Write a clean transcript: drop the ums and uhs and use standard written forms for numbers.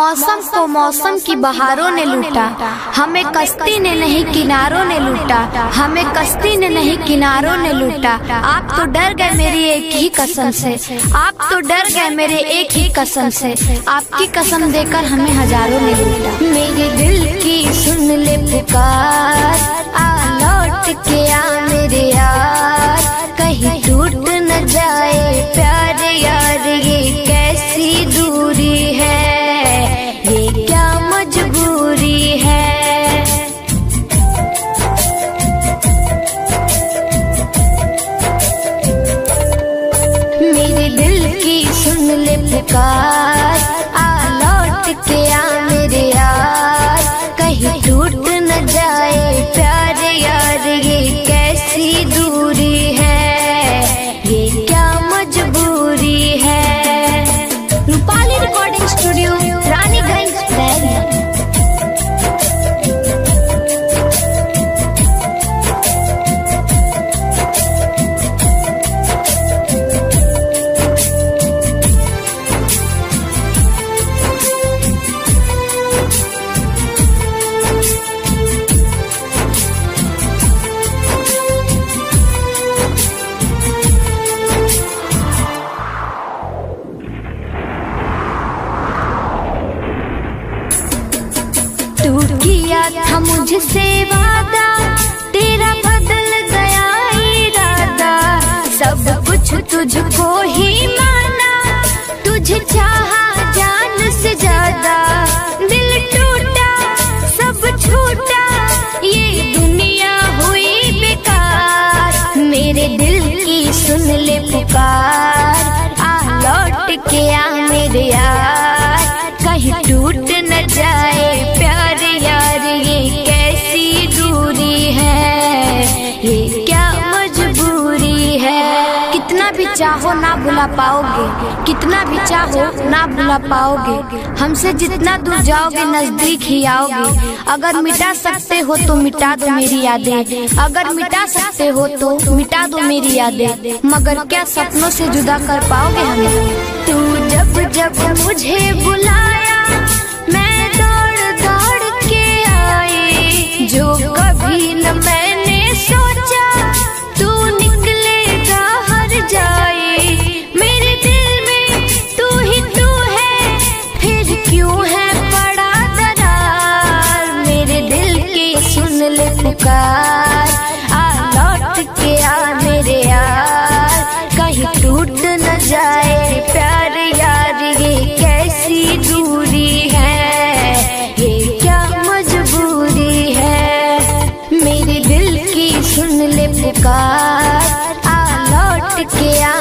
मौसम को मौसम की बहारों ने लूटा, हमें कश्ती ने नहीं किनारों ने लूटा, हमें कश्ती ने नहीं किनारों ने लूटा। आप तो डर गए मेरी एक ही कसम से, आप तो डर गए मेरे एक ही कसम से, आपकी कसम देकर हमें हजारों ने लूटा। मेरे दिल की सुन ले पुकार, आ लौट के आ मेरे यार, कहीं टूट न जाए प्यार यार, ये कैसी दूरी है, ये क्या मजबूरी है। मेरे दिल की सुन ले पुकार, आ लौट के आ मेरे यार, कहीं टूट न जाए प्यार यार, ये कैसी दूरी है, ये क्या मजबूरी है। Rupali recording studio, Raniganj, Delhi. तू किया था मुझसे वादा, तेरा बदल गया इरादा, सब कुछ तुझको ही माना, तुझे चाहा जान से ज्यादा, दिल टूटा सब छूटा, ये दुनिया हुई बेकार। मेरे दिल की सुन ले पुकार, आ लौट के आ मेरे यार, कहीं टूट न जाए प्यार यार, ये कैसी दूरी है, ये क्या मजबूरी है। कितना भी चाहो ना भुला पाओगे, कितना भी चाहो ना भुला पाओगे, हमसे जितना दूर जाओगे नजदीक ही आओगे। अगर मिटा सकते हो तो मिटा दो मेरी यादें, अगर मिटा सकते हो तो मिटा दो मेरी यादें, मगर क्या सपनों से जुदा कर पाओगे हमें। तू जब जब मुझे बुलाया, मैं दौड़ दौड़ के आई, जो कभी न मैंने सोचा, तू निकलेगा हर जाए। मेरे दिल में तू ही तू है, फिर क्यों है पड़ा दरार। मेरे दिल की सुन ले पुकार, आ लौट के आ मेरे यार, कहीं टूट न जाए प्यार यार, ये कैसी दूरी है, ये क्या मजबूरी है। मेरे दिल की सुन ले पुकार, आ लौट के आ